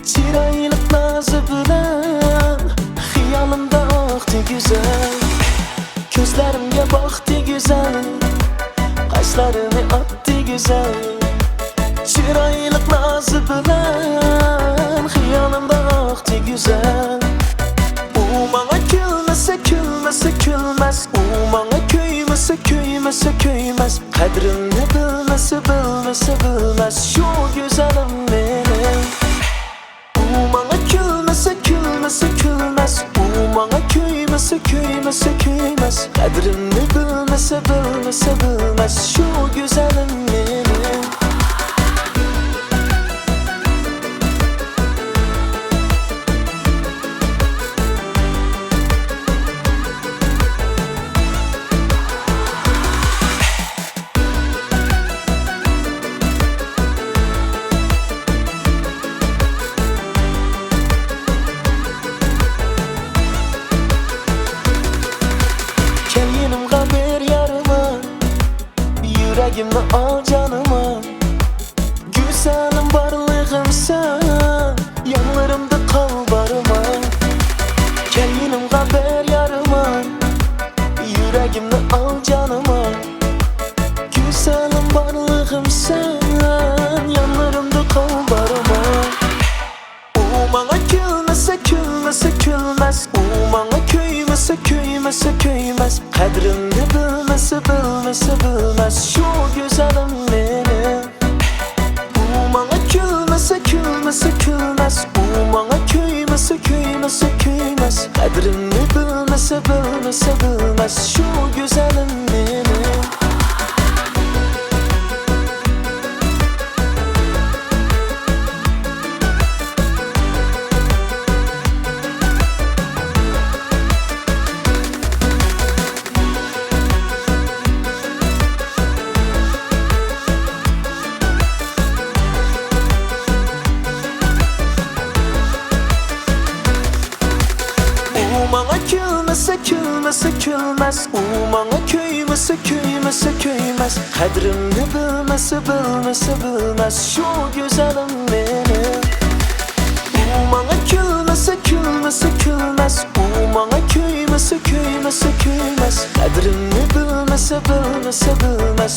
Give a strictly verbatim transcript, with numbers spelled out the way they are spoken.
چىرايلىق نازى بىلەن خىيالىمدا ئاقتى گۈزەل. كۆزلىرىمگە باقتى گۈزەل، قاشلىرىنى ئاتتى گۈزەل. چىرايلىق نازى بىلەن خىيالىمدا ئاقتى گۈزەل. ئۇ ماڭا كۈلمىسە كۈلمىسە كۈلمەس، ئۇ ماڭا كۆيمىسە كۆيمىسە كۆيمەس، قەدرىمنى بىلمىسە بىلمىسە بىلمەس شۇ گۈزەلىم مېنىڭ. ئۇ ماڭا كۈلمىسە كۈلمىسە كۈلمەس، ئۇ ماڭا كۆيمىسە كۆيمىسە كۆيمەس، قەدرىمنى بىلمىسە بىلمىسە بىلمەس شۇ گۈزەلىم مېنىڭ. كەل يېنىمغا بىر يارىما، يۈرەكىمنى ئال جانىما. گۈزەلىم بارلىقىمسەن، يانلىرىمدا قال بارىما. كەل يېنىمغا بىر يارىما، يۈرەكىمنى ئال جانىما. گۈزەلىم بارلىقىمسەن، يانلىرىمدا قال بارىما. ئۇ ماڭا كۈلمىسە كۈلمىسە كۈلمەس، ئۇ ماڭا كۆيمىسە كۆيمىسە كۆيمەس، قەدرىمنى بىلمىسە بىلمىسە بىلمەس شۇ گۈزەلىم مېنىڭ. ئۇ ماڭا كۈلمىسە كۈلمىسە كۈلمەس، ئۇ ماڭا كۆيمىسە كۆيمىسە كۆيمەس، قەدرىمنى بىلمىسە بىلمىسە بىلمەس شۇ گۈزەلىم مېنىڭ. ئۇ ماڭا كۈلمىسە كۈلمىسە كۈلمەس، ئۇ ماڭا كۆيمىسە كۆيمىسە كۆيمەس، قەدرىمنى بىلمىسە بىلمىسە بىلمەس شۇ گۈزەلىم مېنىڭ. ئۇ ماڭا كۈلمىسە كۈلمىسە كۈلمەس، ئۇ ماڭا كۆيمىسە كۆيمىسە كۆيمەس، قەدرىمنى بىلمىسە بىلمىسە بىلمەس